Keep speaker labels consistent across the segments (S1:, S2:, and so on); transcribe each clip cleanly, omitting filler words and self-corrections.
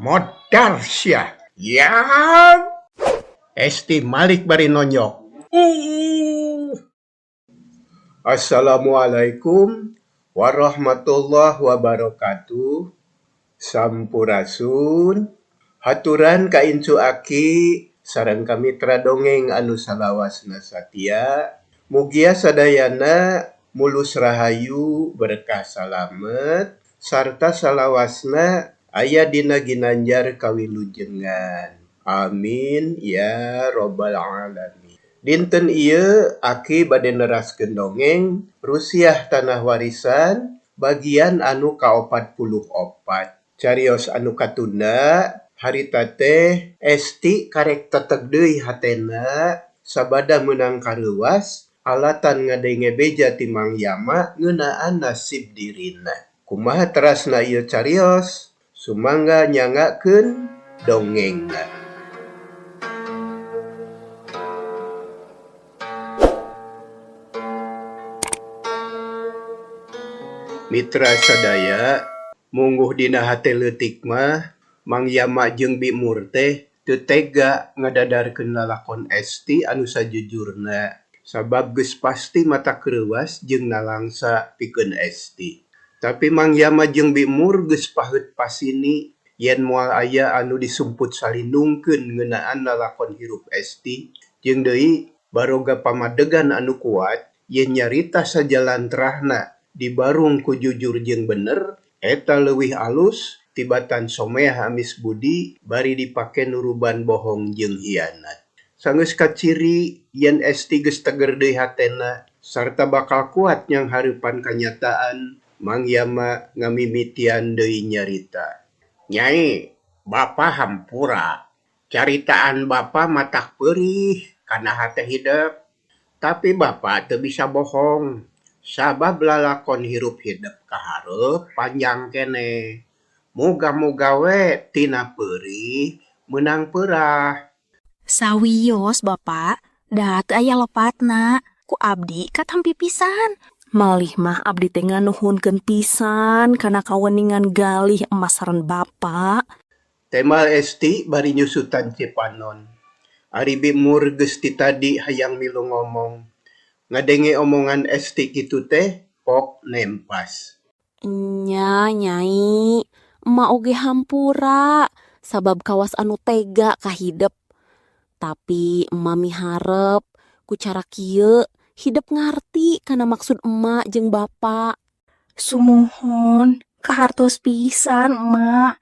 S1: Modar sia. Ya. Esti malik bari nonyok. Assalamualaikum warahmatullahi wabarakatuh. Sampurasun. Haturan ka incu aki sareng ka mitra dongeng anu salawasna satia. Mugia sadayana mulus rahayu berkah salamet sarta salawasna aya dina ginanjar kawilujengan. Amin ya robbal alamin. Dinten ieu aki bade neraskeun dongeng Rusiah Tanah Warisan bagian anu ka-44. Carios anu katunda harita teh Esti karek teteg deui hatena sabada meunang kareuwas alatan ngadenge beja ti Mang Yama ngeunaan nasib dirina. Kumaha terasna ieu carios? Sumangga nyanggakeun dongengna. Mitra sadaya mungguh dina hate leutik mah Mang Yama jeung Bi Mur teh teu tega ngadadarkeun lalakon Esti anu sajujurna sabab geus pasti mata kreuwas jeung nalangsa pikeun Esti. Tapi Mang Yama jeung Bi Mur geus paheut pasini yen moal aya anu disumput salindungkeun ngeunaan lalakon hirup Esti jeung deui baroga pamadegan anu kuat yen nyarita sajalantrahna dibarung ku jujur jeung bener eta leuwih alus tibatan someah amis budi bari dipake nuruban bohong jeung hianat. Sanggeus kaciri yen Esti geus teger deui hatena sarta bakal kuat nyanghareupan kanyataan Mang Yama ngamimitian deui nyarita. Nyai, Bapa hampura. Caritaan Bapa matak peurih kana hate hidep. Tapi Bapa teu bisa bohong. Sabab lalakon hirup hidep kaharep panjang keneh. Muga-muga we tina peurih meunang peurah.
S2: Sawios Bapak, da teu aya lopatna. Ku abdi katampi pisan.
S3: Malih mah abdi teh nganuhunkeun pisan kana kaweningan galih emas sareng Bapak.
S1: Temal Esti bari nyusutan cipanon. Ari Bi Mur geus ti tadi hayang milu ngomong. Ngadenge omongan Esti kitu teh pok nempas.
S3: Nya Nyai, emak oge hampura sabab kawas anu tega ka hidep. Tapi emak miharep ku cara kieu hidep ngarti kana maksud emak jeung bapak.
S2: Sumuhun, kahartos pisan emak.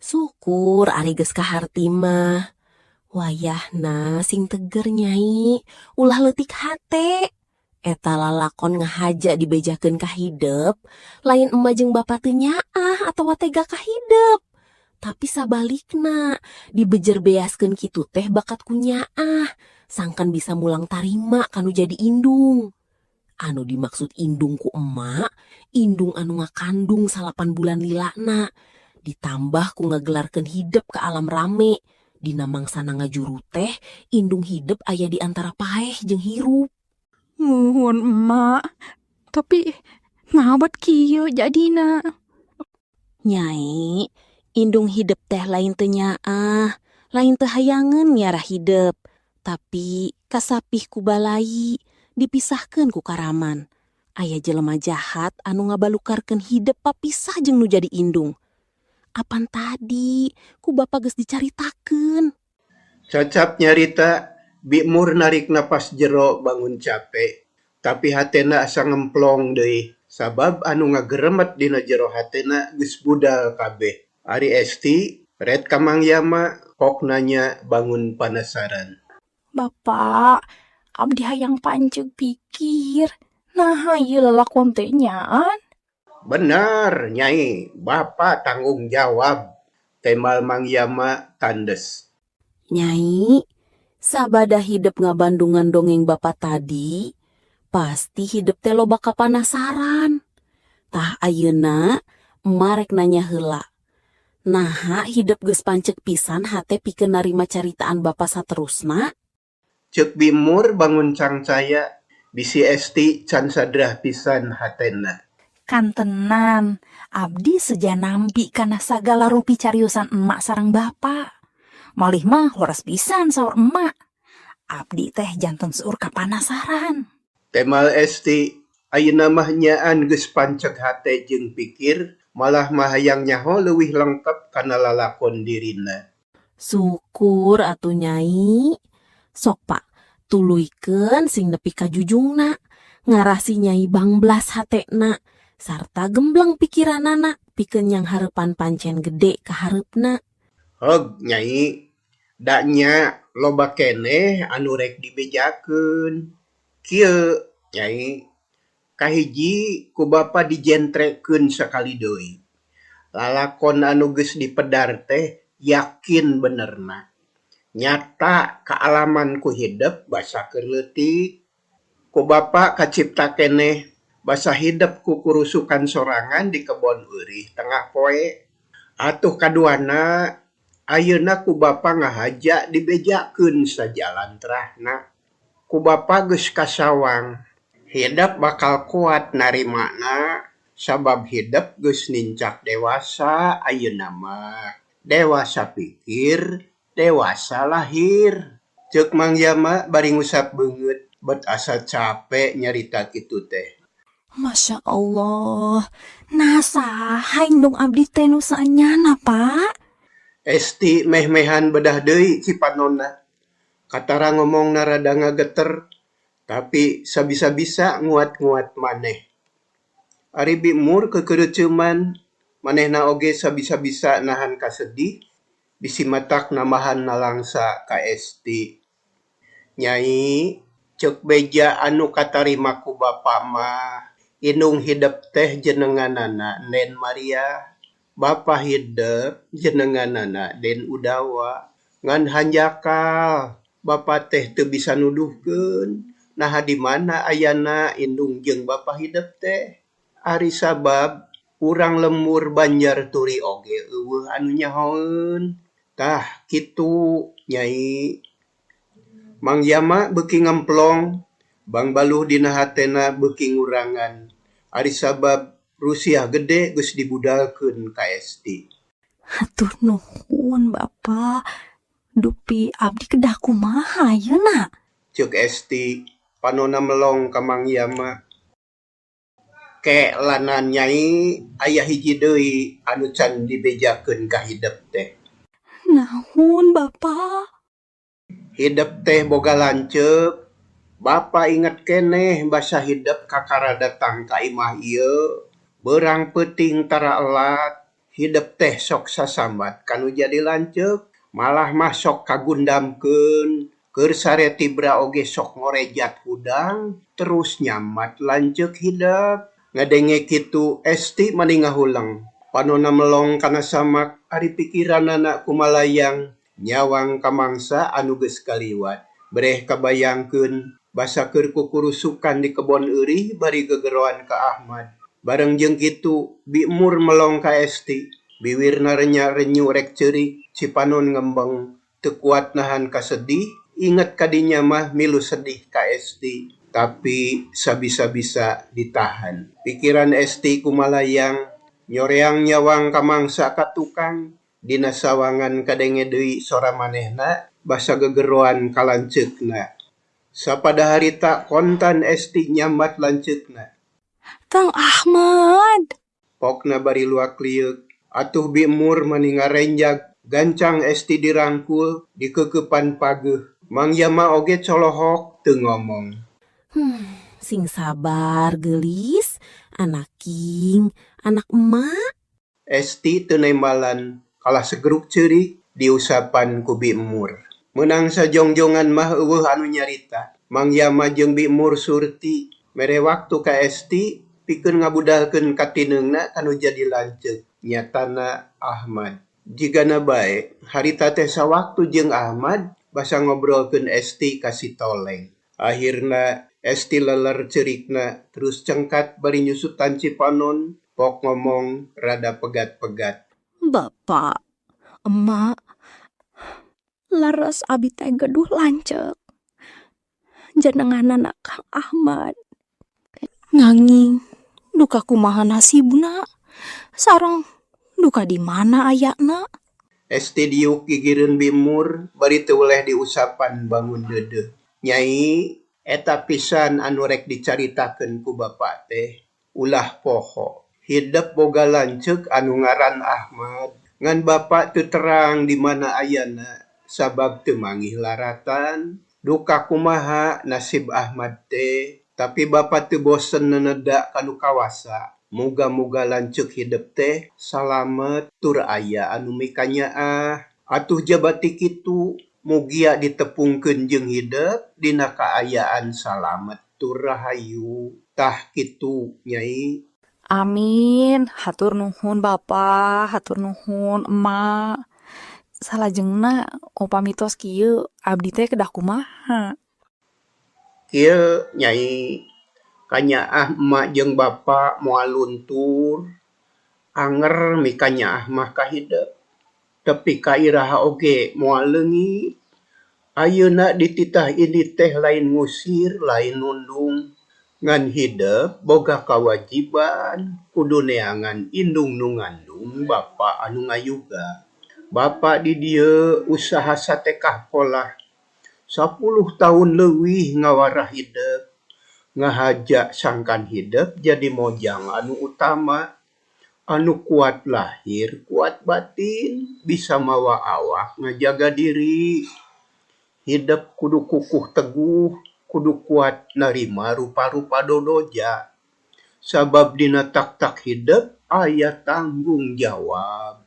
S3: Syukur ari geus kaharti mah. Wayahna sing teger Nyai, ulah leutik hate. Eta lalakon ngahaja dibejakeun ka hidep, lain emak jeung bapak teu nyaah atawa tega ka hidep. Tapi sabalikna, dibejer beaskeun kitu teh bakat ku nyaah, sangkan bisa mulang tarima kanu jadi indung. Anu dimaksud indung ku emak, indung anu ngakandung 9 bulan lilana, ditambah ku ngagelarkeun hidep ke alam rame. Dina mangsana ngajuru teh, indung hidep aya di antara paeh jeung hirup.
S2: Muhun emak, tapi ngabat kieu jadina.
S3: Nyai, indung hidep teh lain teu nyaah, lain teu hayangeun miara hidep. Tapi kasapih ku balai, dipisahkeun ku karaman. Aya jelema jahat anu ngabalukarkeun hidep papisah jeung nu jadi indung. Apan tadi ku bapak geus dicaritakeun.
S1: Cacap nyarita, Bi Mur narik napas jero bangun capek. Tapi hatena asa ngemplong deui sabab anu ngageremet dina jero hatena geus budal kabeh. Ari Esti ret ka Mang Yama pok nanya bangun panasaran.
S2: Bapak, abdi hayang panceg pikir. Naha ieu lalakon teh nyaan?
S1: Bener, Nyai, Bapak tanggung jawab. Temal Mang Yama tandes.
S3: Nyai, sabada hidep ngabandungan dongeng Bapak tadi, pasti hidep teh loba kapanasaran. Tah ayeuna emak rek nanya heula. Naha hidep geus panceg pisan hate pikeun narima caritaan Bapak saterusna?
S1: Ceuk Bi Mur bangun cangcaya, bisi Esti can sadrah pisan hatena.
S2: Kantenan, abdi seja nampi kana sagala rupi cariosan emak sareng bapak. Malih mah leres pisan saur emak. Abdi teh janten seueur kapanasaran.
S1: Temal Esti, ayeuna mah nyaan geus panceg hate jeung pikir, malah mah hayang nyaho leuwih lengkep kana lalakon dirina.
S3: Syukur atuh Nyai. Sok Pak, tuluykeun sing nepi ka jujungna. Ngarah si Nyai bangblas hatena sarta gembleng pikiranana pikeun nyanghareupan pancen gede ka hareupna.
S1: Hog Nyai, da nya loba keneh anu rek dibejakeun. Kieu Nyai, kahiji ku bapa dijentrekeun sakali deui. Lalakon anu geus dipedar teh yakin benerna. Nyata kaalaman ku hidep basa keur leutik. Ku bapa kacipta keneh basa hidep ku kurusukan sorangan di kebon eurih tengah poe. Atuh kaduana ayeuna ku bapa ngahaja dibejakeun sajalantrahna. Ku bapa geus kasawang hidep bakal kuat narimana sabab hidep geus nincak dewasa ayeuna mah. Dewasa pikir, dewasa lahir. Ceuk Mang Yama bari ngusap beungeut bet asa cape nyarita kitu teh.
S2: Masya Allah. Nah saha indung abdi teh nu saenyana, Pak?
S1: Esti meh-mehan bedah deui cipanonna. Katara ngomongna rada ngageter, tapi sabisa-bisa nguat-nguat maneh. Ari Bi Mur keukeureuteuman, manehna oge sabisa-bisa nahan kasedih, bisi matak nambahan nalangsa ka Esti. Nyai, ceuk beja anu katarima ku bapa mah, indung hidep teh jenenganana Nen Maria, bapa hidep jenenganana Den Udawa. Ngan hanjakal, bapa teh teu bisa nuduhkeun, naha di mana ayana indung jeung bapa hidep teh. Ari sabab urang lembur Banjar Turi oge euweuh anu nyahoeun. Tah kitu Nyai. Mang Yama beuki ngemplong, bangbaluh dina hatena beuki ngurangan. Ari sabab rusiah gede geus dibudalkeun ka Esti.
S2: Hatur nuhun Bapak. Dupi abdi kedah kumaha ayeuna?
S1: Ceuk Esti, panonna melong ka Mang Yama. Ke lanan Nyai, aya hiji deui anu can dibejakeun ka hidep teh.
S2: Naon Bapak?
S1: Hidep teh boga lanceuk. Bapa inget keneh basa hidep kakara datang ka imah ieu. Beurang peuting tara elat, hidep teh sok sasambat kanu jadi lanceuk, malah mah sok kagundamkeun. Keur sare tibra oge sok ngorejat hudang, terus nyamat lanceuk hidep. Ngadenge kitu Esti mani ngahuleng. Panonna melong kana samak, ari pikiranana kumalayang nyawang ka mangsa anu geus kaliwat. Breh kabayangkeun basa keur kukurusukan di kebon eurih bari gegeroan ka Ahmad. Bareng jeung kitu Bi Mur melong ka Esti, biwirna renya-renyu rek ceurik, cipanon ngembeng, teu kuat nahan kasedih, inget ka dinya mah milu sedih ka Esti, tapi sabisa-bisa ditahan. Pikiran Esti kumalayang, nyoreang nyawang ka mangsa ka tukang, dina sawangan kadenge deui sora manehna basa gegeroan ka lanceukna. Sapada harita kontan Esti nyambat lanceukna.
S2: Kang Ahmad.
S1: Pokna bari luak lieuk, atuh Bi Mur mani ngarenjag, gancang Esti dirangkul, dikeukepan pageuh. Mang Yama oge colohok teu ngomong.
S3: Sing sabar geulis, anak king, anak emak.
S1: Esti teu nembalan, kalah segeruk ceurik diusapan ku Bi Mur. Meunang sajongjongan mah euweuh anu nyarita. Mang Yama jeung Bi Mur surti mere waktu ka Esti pikeun ngabudalkeun katineungna kanu jadi lanceuk, nyatana Ahmad. Jigana bae harita teh sawaktu jeung Ahmad basa ngobrolkeun Esti ka si Toleng. Akhirna Esti leler ceurikna terus cengkat bari nyusutan cipanon, pok ngomong rada pegat-pegat.
S2: Bapak, emak, leres abi teh gaduh lanceuk. Jenenganana Kang Ahmad. Nanging Duka kumaha nasibna? Sareng duka di mana ayana?
S1: Esti diuk gigireun Bi Mur bari teu weleh diusapan bangun deudeuh. Nyai, eta pisan anu rek dicaritakeun ku Bapa teh. Ulah poho, hidep boga lanceuk anu ngaran Ahmad. Ngan Bapa teu terang di mana ayana sabab teu manggih laratan. Duka kumaha nasib Ahmad teh, tapi Bapa teu bosen neneda ka nu kawasa. Muga-muga lanceuk hidep teh salamet tur aya anu mikanyaah. Atuh jabati kitu, mugia ditepungkeun jeung hidep dina kaayaan salamet tur rahayu. Tah kitu, Nyai.
S2: Amin. Hatur nuhun Bapa, hatur nuhun Emak. Salajengna upami tos kieu abdi teh kedah kumaha?
S1: Kieu, Nyai, kanyaah emak jeung bapa moal luntur, anger mikanyaah mah ka hidep. Tepi ka iraha oge moal leungit. Ayeuna dititah indit teh lain ngusir, lain nundung. Ngan hidep boga kawajiban kudu neangan indung nu ngandung bapa anu ngayuga. Bapa di dieu usaha satekah polah 10 tahun leuwih ngawarah hidep. Ngahaja sangkan hidep jadi mojang anu utama, anu kuat lahir, kuat batin, bisa mawa awak ngajaga diri. Hidep kudu kukuh teguh, kudu kuat narima rupa-rupa dodoja. Sabab dina tak-tak hidep aya tanggung jawab.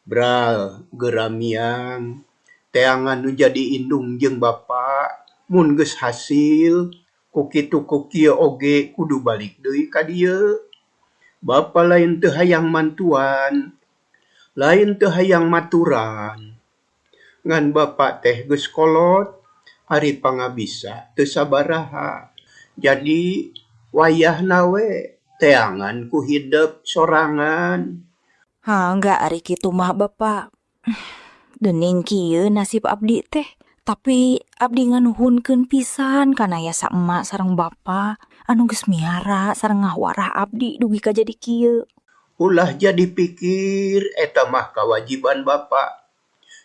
S1: Bral geramiang, teangan nu jadi indung jeung bapa, mun geus hasil, ku kitu ku kieu oge kudu balik deui ka dieu. Bapa lain teu hayang mantuan, lain teu hayang maturan. Ngan bapa teh geus kolot, ari pangabisa teu sabaraha. Jadi wayahna we teangan ku hidep sorangan.
S2: Hangga ari kitu mah Bapak. Dening kieu nasib abdi teh. Tapi abdi nganuhunkeun pisan kana yasa emak sareng bapa anu geus miara sareng ngawarah abdi dugi ka jadi kieu.
S1: Ulah jadi pikir eta mah kawajiban bapa.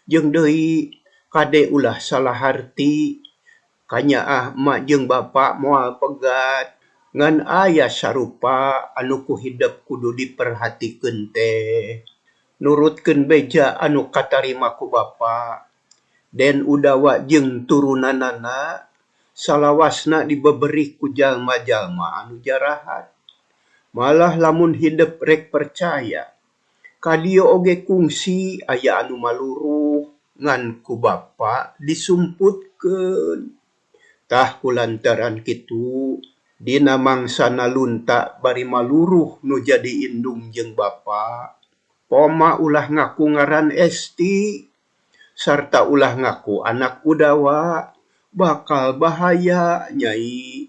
S1: Jeung deui kade ulah salah harti. Kanyaah emak jeung bapa moal pegat. Ngan aya sarupa anu ku hidep kudu diperhatikeun teh. Nurutkeun beja anu katarima ku bapa. Den Udawa jeung turunanana salawasna dibeberi ku jalma-jalma anu jarahat. Malah lamun hidep rek percaya, ka dieu oge kungsi aya anu maluruh ngan ku bapa disumputkeun. Tah kulantaran kitu dina mangsana lunta bari maluruh nu jadi indung jeung bapa. Poma ulah ngaku ngaran Esti sarta ulah ngaku anak Udawa, bakal bahaya Nyai.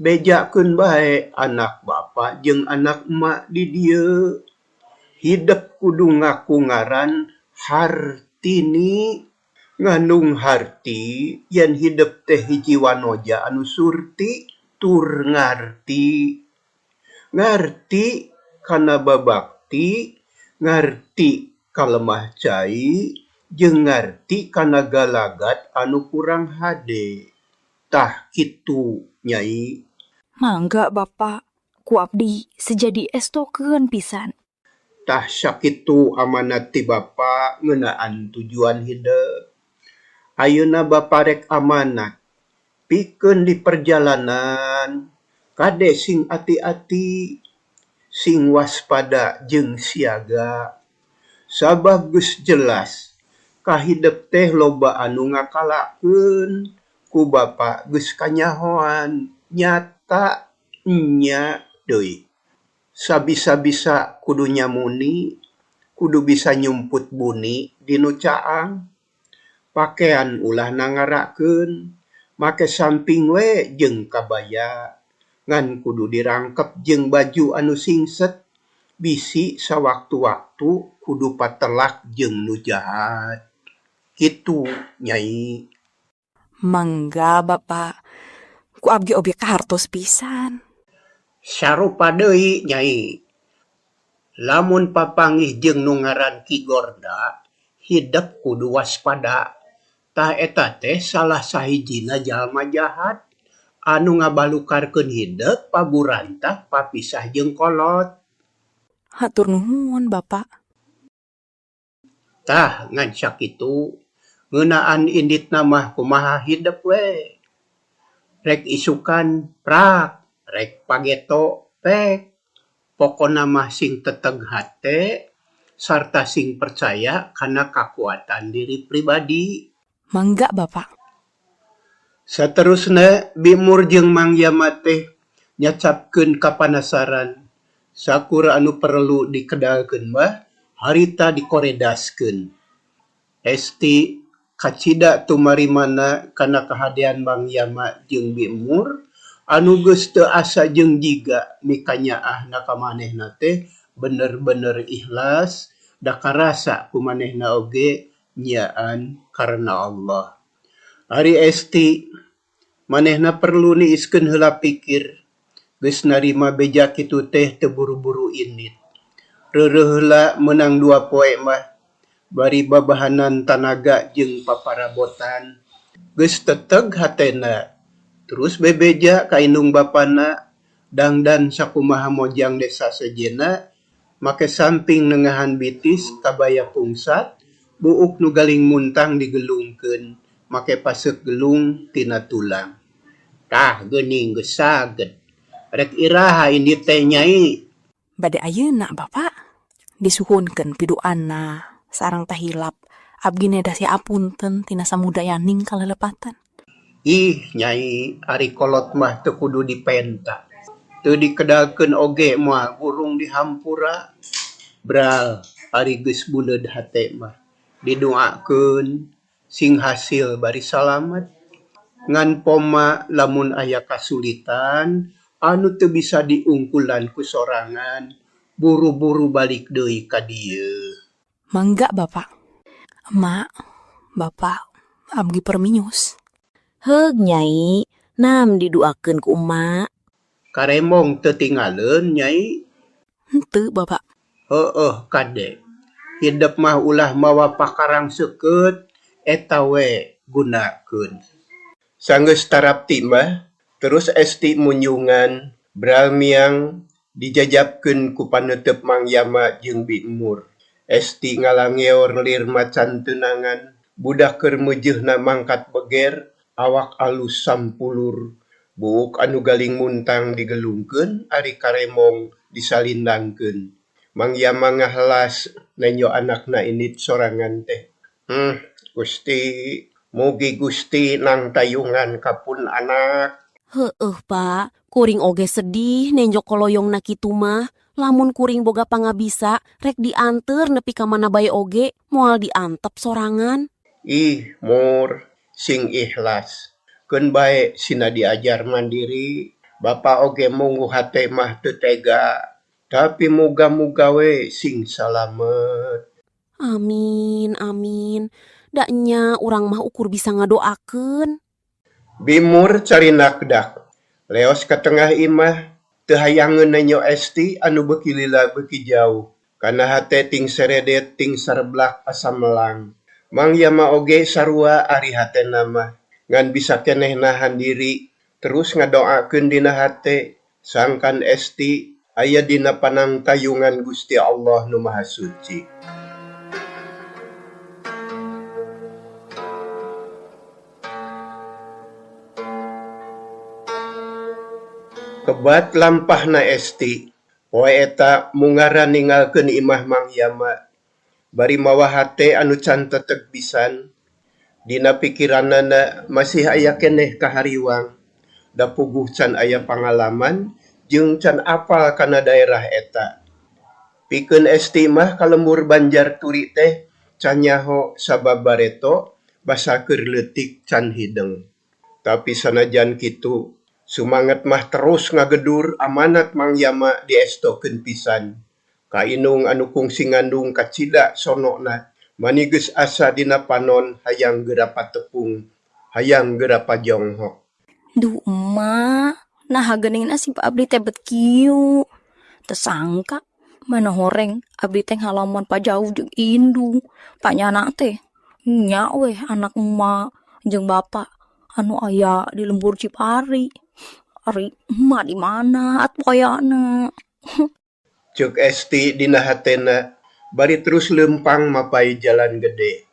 S1: Bejakeun bae anak bapa jeung anak emak di dieu. Hidep kudu ngaku ngaran Hartini. Ngandung harti yen hidep teh hiji wanoja anu surti tur ngarti. Ngarti kana babakti, ngarti kalemah cai, jeung ngarti kana galagat anu kurang hade. Tah kitu, Nyai.
S2: Mangga Bapak, ku abdi sejadi estokeun pisan.
S1: Tah sakitu amanat ti Bapa ngeunaan tujuan hidep. Ayeuna Bapa rek amanat pikeun di perjalanan kade sing ati-ati, sing waspada jeung siaga. Sabab geus jelas kahidep teh loba anu ngakalakeun ku Bapa geus kanyahoan nyata nya deui. Sabisa-bisa kudu nyamuni, kudu bisa nyumput buni di nu caang. Pakean ulah nangarakeun, make samping we jeung kabaya. Ngan kudu dirangkep jeung baju anu singset, bisi sawaktu-waktu kudu patelak jeung nu jahat. Kitu, Nyai.
S2: Mangga Bapak, ku abdi oge kahartos pisan.
S1: Sarupa deui Nyai. Lamun papanggih jeung nu ngaran Ki Gorda, hidep kudu waspada. Tah eta teh salah sahijina jalma jahat anu ngabalukarkeun hidep paburantah papisah jeung kolot.
S2: Hatur nuhun, Bapak.
S1: Tah ngan sakitu ngeunaan inditna mah kumaha hidep we. Rek isukan prak, rek pageto pek. Pokona mah sing teteg hate sarta sing percaya kana kakuatan diri pribadi.
S2: Mangga, Bapak.
S1: Saterusna Bi Mur jeung Mang Yama teh nyacapkeun kapanasaran. Sakur anu perlu dikedalkeun mah harita dikoredaskeun. Esti kacida tumarimana kana kahadean Mang Yama jeung Bi Mur anu geus teu asa jeung jiga mikanyaahna ka manehna teh bener-bener ikhlas da karasa ku manehna oge nyaan karena Allah. Ari Esti manehna perlu niiskeun heula pikir. Geus narima beja kitu teh teu buru-buru indit. Reureuh heula meunang dua poe mah bari babahanan tanaga jeung paparabotan. Geus teteg hatena terus bebeja ka indung bapana dangdan sakumaha mojang desa sejenna make samping nengahan bitis kabaya pungsat buuk nu galing muntang digelungkeun make paseuk gelung tina tulang. Tah geuning geus saged. Rek iraha indit teh Nyai?
S2: Bade ayeuna, Bapak. Disuhunkeun piduana sareng teh hilap. Abdi neda siapunten tina samudayaning kalelepatan.
S1: Ih Nyai, ari kolot mah teu kudu dipenta. Teu dikedalkeun oge moal hurung dihampura. Bral ari geus buleud hate mah. Diduakeun sing hasil bari salamet. Ngan poma lamun aya kasulitan anu teu bisa diungkulan ku sorangan, buru-buru balik deui ka dieu.
S2: Mangga, Bapak. Emak, Bapak, abdi permios.
S3: Heug Nyai, nam diduakeun ku emak.
S1: Karemong teu tinggaleun Nyai?
S2: Henteu, Bapak.
S1: Heueuh kade. Hidep mah ulah mawa pakarang seukeut, eta we gunakeun. Sanggeus tarapti mah terus Esti munjungan bral miang dijajapkeun ku paneuteup Mang Yama jeung Bi Mur. Esti ngalangeor lir macan teunangan, budak keur meujeuhna mangkat beger, awak alus sampulur. Buuk anu galing muntang digelungkeun ari karemong disalindangkeun. Mang Yama ngahelas nenjo anakna indit sorangan teh. Gusti, mugi Gusti nangtayungan ka pun anak.
S3: Heueuh, Pak, kuring oge sedih nenjo koloyongna kitu mah. Lamun kuring boga pangabisa, rek dianteur nepi ka mana bae oge, moal diantep sorangan.
S1: Ih, Mur, sing ikhlas. Keun bae sina diajar mandiri, Bapa oge mungguh hate mah teu tega. Tapi muga-muga we sing salamet.
S3: Amin, amin. Da nya urang mah ukur bisa ngadoakeun.
S1: Bi Mur carinakdak. Leos ka tengah imah, teu hayangeun nenjo Esti anu beuki lila beuki jauh. Kana hate ting seredet ting sareblak asa melang. Mang Yama oge sarua ari hatena mah. Ngan bisa keneh nahan diri, terus ngadoakeun dina hate, sangkan Esti aya dina panangtayungan Gusti Allah Nu Maha Suci. Kebat lampahna Esti, poe eta mungara ninggalkeun imah Mang Yama. Bari mawa hate anu can teteg pisan. Dina pikiranana masih aya keneh kahariwang. Da puguh can aya pangalaman jeung can apal kana daerah eta. Pikeun Esti mah ka lembur Banjar Turi teh can nyaho sabab bareto basa keur leutik can hideng. Tapi sanajan kitu, sumanget mah terus ngagedur amanat Mang Yama diestokeun pisan. Ka indung anu kungsi ngandung kacida sonokna, mani geus asa dina panon hayang geura patepung, hayang geura pajonghok.
S2: Duh, emak,
S4: Naha geuning nasib abdi teh bet kieu. Teu sangka mana horeng abdi teh ngalaman pajauh jeung indung. Panyana teh nya weh anak emak jeung bapak anu aya di lembur Cipari. Ari emak di mana atuh ayana?
S1: Ceuk Esti dina hatena bari terus leumpang mapay jalan gede.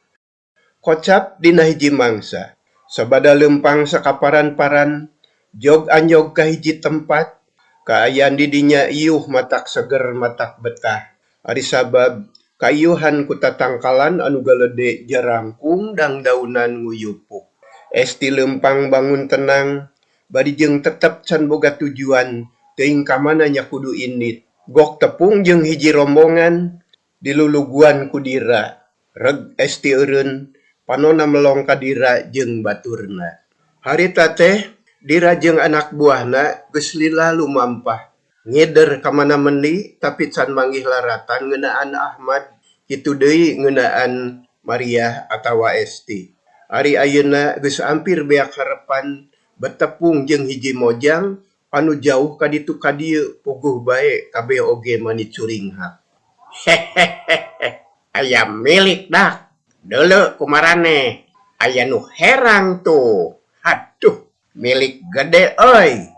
S1: Kocap dina hiji mangsa. Sabada leumpang sakaparan-paran, jog anjog ka hiji tempat, kaayaan di dinya iuh matak seger matak betah. Ari sabab kaiuhan ku tatangkalan anu galede jarangkung dangdaunan nguyupuk. Esti leumpang bangun tenang, bari jeung tetep can boga tujuan teuing ka mana nya kudu indit. Gok tepung jeung hiji rombongan diluluguan ku Dira. Reg Esti eureun, panonna melong ka Dira jeung baturna. Harita teh Dira jeung anak buahna geus lila lumampah ngider ka mana mendi tapi can manggih laratan ngeunaan Ahmad kitu deui ngeunaan Mariah atawa Esti. Ari ayeuna geus ampir beak harepan betepung jeung hiji mojang anu jauh ka ditu ka dieu puguh bae kabeh oge mani curinghak. Hehehe aya milik dak deuleu ku maraneh aya nu herang tuh haduh milik gede euy.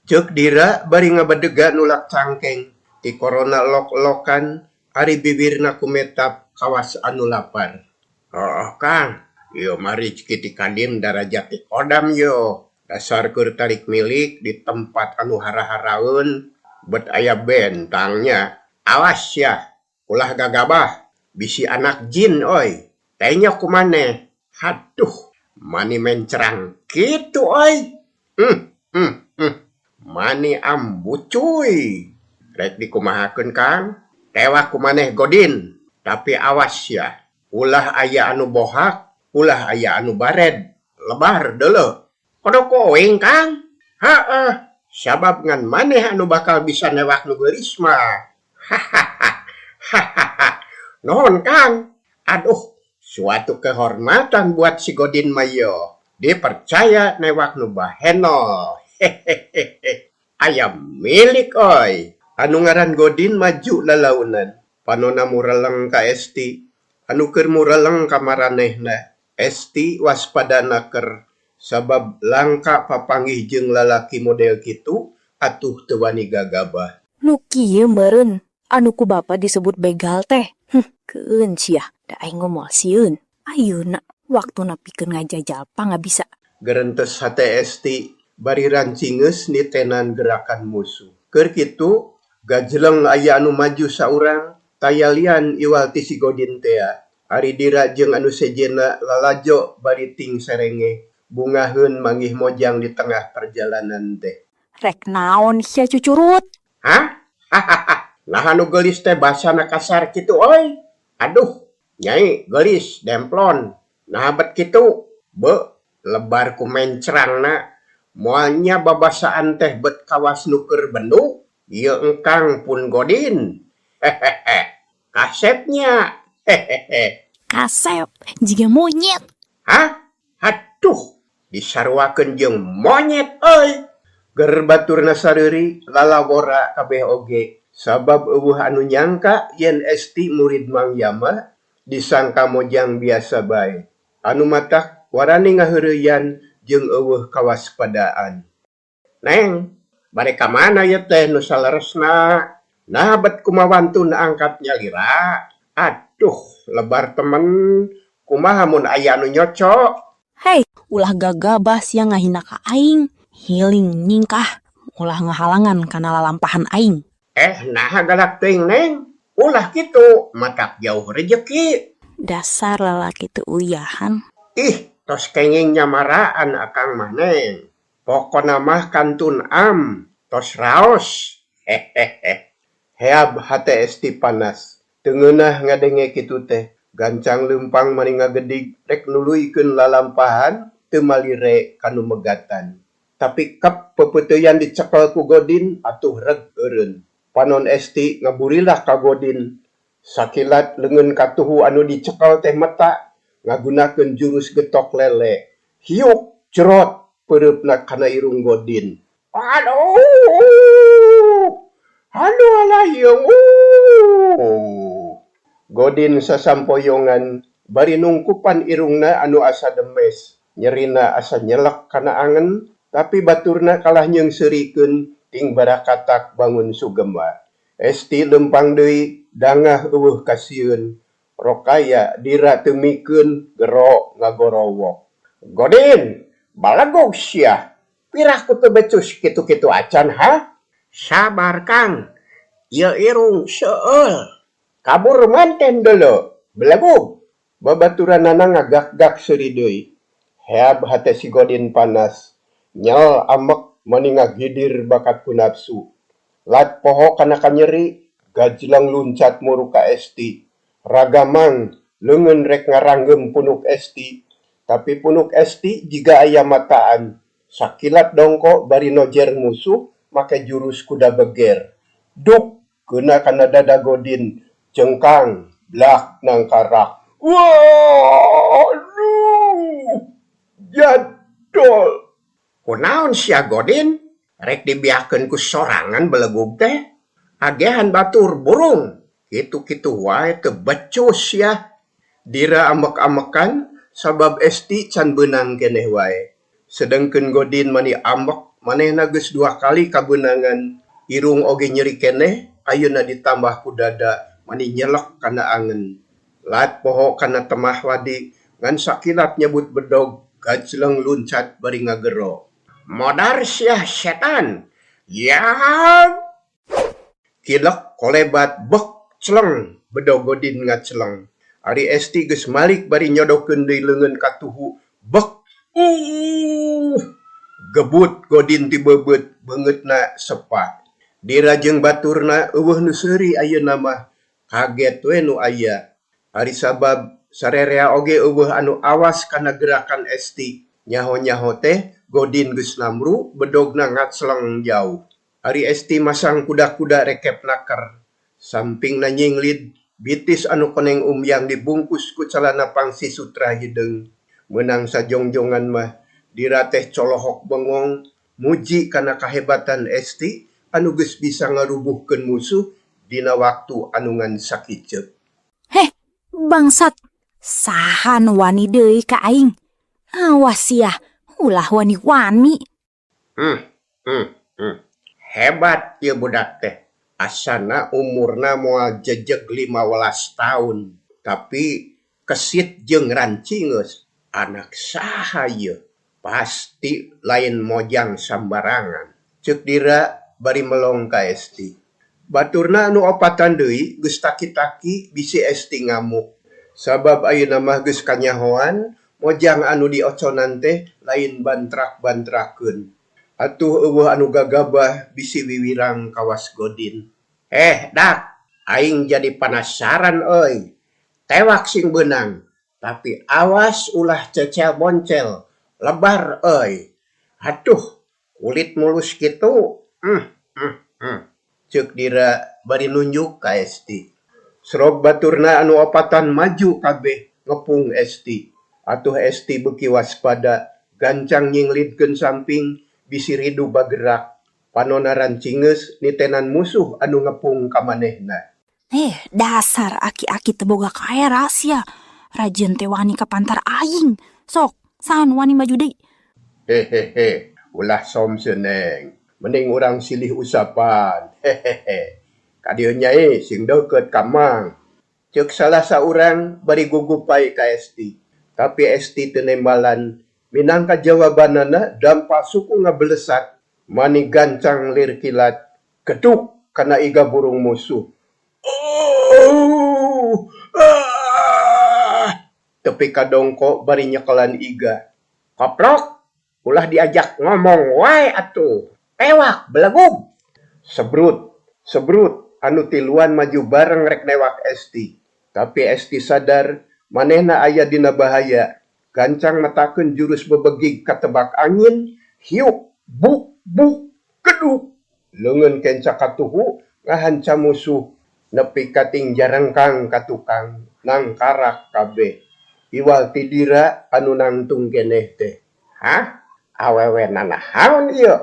S1: Ceuk Dira bari ngabedega nulak cangkeng ti korona lok-lokan ari bibirna kumetap kawas anu lapar. Hooh Kang, ieu mah rijki ti kadim darajat ti kodam yeuh. Dasar keur tarik milik di tempat anu hara-haraeun bet aya bentang nya. Awas yah, ulah gagabah bisi anak jin euy. Tenyok ku maneh. Haduh, mani mencerang kitu euy. Mani ambucuy. Rek dikumahakeun Kang? Tewak ku maneh Godin. Tapi awas yah, ulah aya anu bohak, ulah aya anu bared. Lebar deuleu. Kodok koing Kang. Heeh, sabab ngan maneh anu bakal bisa newak nu geulis mah. Hahaha. Hahaha. Nuhun Kang. Aduh, suatu kehormatan buat si Godin mah yo. Dipercaya newak nu bahenol. Hehehe. Aya milik euy. Anu ngaran Godin maju lalaunan. Panonna mureleng ka Esti. Anu keur mureleng ka maranehna. Esti waspada naker sabab langka papanggih jeung lalaki model kitu atuh teu wani gagabah.
S2: Nu kieu meureun anu ku bapa disebut begal teh. Keun sia, da aing moal sieun. Ayeuna waktuna pikeun ngajajal pangabisa.
S1: Gerentes hate Esti bari rancingeus nitenan gerakan musuh. Keur kitu gajleng aya anu maju saurang tayalian iwal ti si Godin tea. Ari Dira jeung anu sejenna lalajo bari ting serenge bungaheun manggih mojang di tengah perjalanan teh.
S2: Rek naon sia cucurut?
S1: Hah? Hahaha. Naha nu geulis teh basana kasar kitu euy. Aduh, nyai geulis demplon. Naha bet kitu? Beuh, lebar ku mencrangna. Moal nya babasaan teh bet kawas nu keur bendu. Ieu engkang pun Godin. Hehehe. Kasepnya. Hehehe.
S4: Kasep jiga monyet.
S1: Hah? Haduh, disaruakeun jeung monyet euy. Ger baturna sareuri lalawora kabeh oge sabab eueuh anu nyangka yen Esti murid Mang Yama disangka mojang biasa bae. Anu matak warani ngaheureuyan jeung eueuh kawaspadaan. Neng, bade ka mana ieu teh nu saleresna? Naha bet kumawantun angkat nyalira? Aduh, lebar temen. Kumaha mun aya anu nyocok?
S2: Hei,
S3: ulah gagabah sia ngahina ka aing. Hiling nyingkah, ulah ngahalangan kana lalampahan aing.
S1: Naha galak teuing Neng? Ulah kitu, matak jauh rejeki.
S2: Dasar lalaki teu uyahan.
S1: Ih, tos kenging nyamaraan akang mah Neng. Pokona mah kantun am, tos raos. Hehehe. Heab hate Esti panas. Teu ngeunah ngadenge kitu teh. Gancang leumpang mani ngagedig rek nuluykeun lalampahan teu malire ka nu megatan. Tapi kep pepeuteuyan dicekel ku Godin atuh reg eureun. Panon Esti ngaburilah ka Godin. Sakilat leungeun katuhu anu dicekel teh meta ngagunakeun jurus getok lele. Hiuk cerot peureupna kana irung Godin. Aduh! Aduh alah hieung uuh. Godin sasampoyongan bari nungkupan irungna anu asa demes. Nyerina asa nyelek kana angen tapi baturna kalah nyeungseurikeun ting barakatak bangun sugema. Esti leumpang deui dangah eueuh kasieun. Rokaya dira teu mikeun gero ngagorowok. Godin! Balegog sia! Piraku teu becus kitu-kitu acan ha? Sabar Kang, ieu irung seueul. Kabur manten deuleu, belegug! Babaturanana ngagakgak seuri deui. Heab hate si Godin panas. Nyel ambek mani ngagidir bakat ku nafsu. Lat poho kana kanyeri, gajleng luncat muru ka Esti. Ragamang, leungeun rek ngaranggeum punuk Esti. Tapi punuk Esti jiga aya mataan. Sakilat dongko bari nojer musuh make jurus kuda beger. Duk! Keuna kana dada Godin. Jengkang, blak nangkarak. Waduh! Jadol! Kunaon sia Godin? Rek dibiakeun ku sorangan belegug teh? Agehan batur burung! Kitu-kitu wae teu becus sia. Dira ambek-ambekan sabab Esti can beunang keneh wae. Sedengkeun Godin mani ambek manehna geus dua kali kabeunangan. Irung oge nyeri keneh ayeuna ditambah ku dada mani nyelek kana angen. Lat poho kana temah wadi ngan sakilat nyebut bedog gajleng luncat bari ngagero. Modar siah setan! Yaab! Kilek kolebat bek cleng bedog Godin ngacleng. Ari Esti geus malik bari nyodokeun deui leungeun ka tuhu bek uuh! Gebut Godin ti beubeut beungeutna sepa. Dira jeung baturna eueuh nu seuri ayeuna mah kaget we nu aya. Ari sabab sarerea oge eueuh anu awas kana gerakan Esti. Nyaho-nyaho teh Godin geus namru bedogna ngacleng jauh. Ari Esti masang kuda-kuda rekep naker. Sampingna nyinglid, bitis anu koneng umyang dibungkus ku calana pangsi sutra hideung. Meunang sajongjongan mah Dira teh colohok bengong muji kana kahebatan Esti anu geus bisa ngarubuhkeun musuh dina waktu anu ngan sakiceuk.
S2: Heh, bangsat. Saha nu wani deui ka aing? Awas sia, ulah wani-wani.
S1: Hebat ieu budak teh. Asana umurna moal jejeg 15 taun, tapi kesit jeung rancingeus. Anak saha ieu? Pasti lain mojang sambarangan. Ceuk Dira bari melong ka Esti. Baturna anu opatan deui geus taki-taki bisi Esti ngamuk. Sabab ayeuna mah geus kanyahoan mojang anu dioconan teh lain bantrak-bantrakeun. Atuh eueuh anu gagabah bisi wiwirang kawas Godin. Eh dak, aing jadi panasaran euy. Tewak sing beunang, tapi awas ulah cecel boncel, lebar euy. Aduh, kulit mulus kitu. Ceuk Dira bari nunjuk ka Esti. Srog baturna anu opatan maju kabeh ngepung Esti. Atuh Esti beuki waspada, gancang nyinglidkeun samping bisi ridu bagerak. Panona rancingeus nitenan musuh anu ngepung ka manehna.
S2: Eh, dasar aki-aki teu boga kaera sia. Rajieun teh wani ka pantar aing. Sok, saha nu wani maju deui?
S1: Hehehe, ulah som seneng. Mending urang silih usapan. Hehehe. Ka dieu nyai sing deukeut ka mang. Ceuk salah saurang bari gugupai ka Esti. Tapi Esti teu nembalan. Minangka jawabanana dampa suku ngabelesat mani gancang lir kilat. Geduk kana iga burung musuh. Ooh! Aah! Tepi ka dongko bari nyekelan iga. Koplok! Ulah diajak ngomong wae atuh. Tewak belegug! Sebrut, sebrut anu tiluan maju bareng rek newak Esti. Tapi Esti sadar manehna aya dina bahaya. Gancang metakeun jurus bebegig katebak angin, hiuk, buk, buk, geduk. Leungeun kenca katuhu ngahanca musuh nepi ka ting jarengkang ka tukang nangkarak kabeh. Iwal ti Dira anu nangtung keneh teh. Hah? Awewe nanahaon ieu?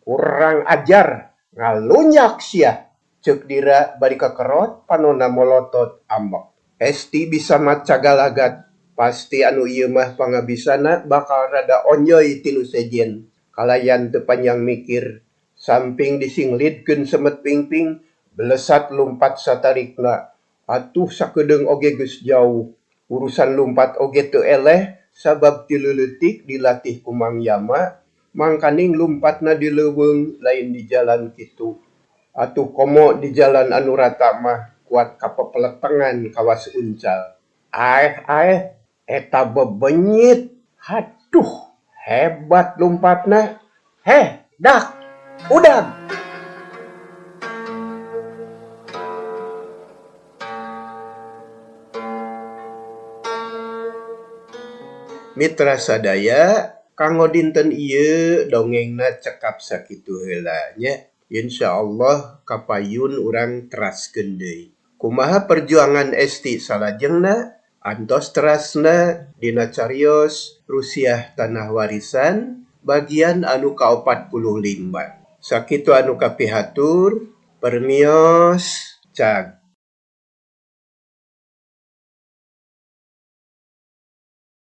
S1: Kurang ajar, ngalunjak sia! Ceuk Dira bari kekerot panonna molotot ambek. Esti bisa maca galagat, pasti anu ieu mah pangabisana bakal rada onjoy ti nu sejen. Kalayan teu panjang mikir, samping disinglidkeun semet pingping, belesat lumpat satarikna. Atuh sakedeung oge geus jauh. Urusan lumpat oge teu eleh sabab ti leuleutik dilatih ku Mang Yama, mangkaning lumpatna di leuweung lain di jalan kitu. Atuh komo di jalan anu rata mah kuat kapepeletengan kawas uncal. Aeh aeh, eta bebenyit. Haduh, hebat lumpatna. Heh, dak, udag! Mitra sadaya, kanggo dinten ieu dongengna cekap sakitu heula nya. Insyaallah kapayun urang teraskeun deui. Kumaha perjuangan Esti salajengna? Antos terasna dina carios Rusiah Tanah Warisan bagian anu ka-45. Sakitu anu kapihatur, permios, cag.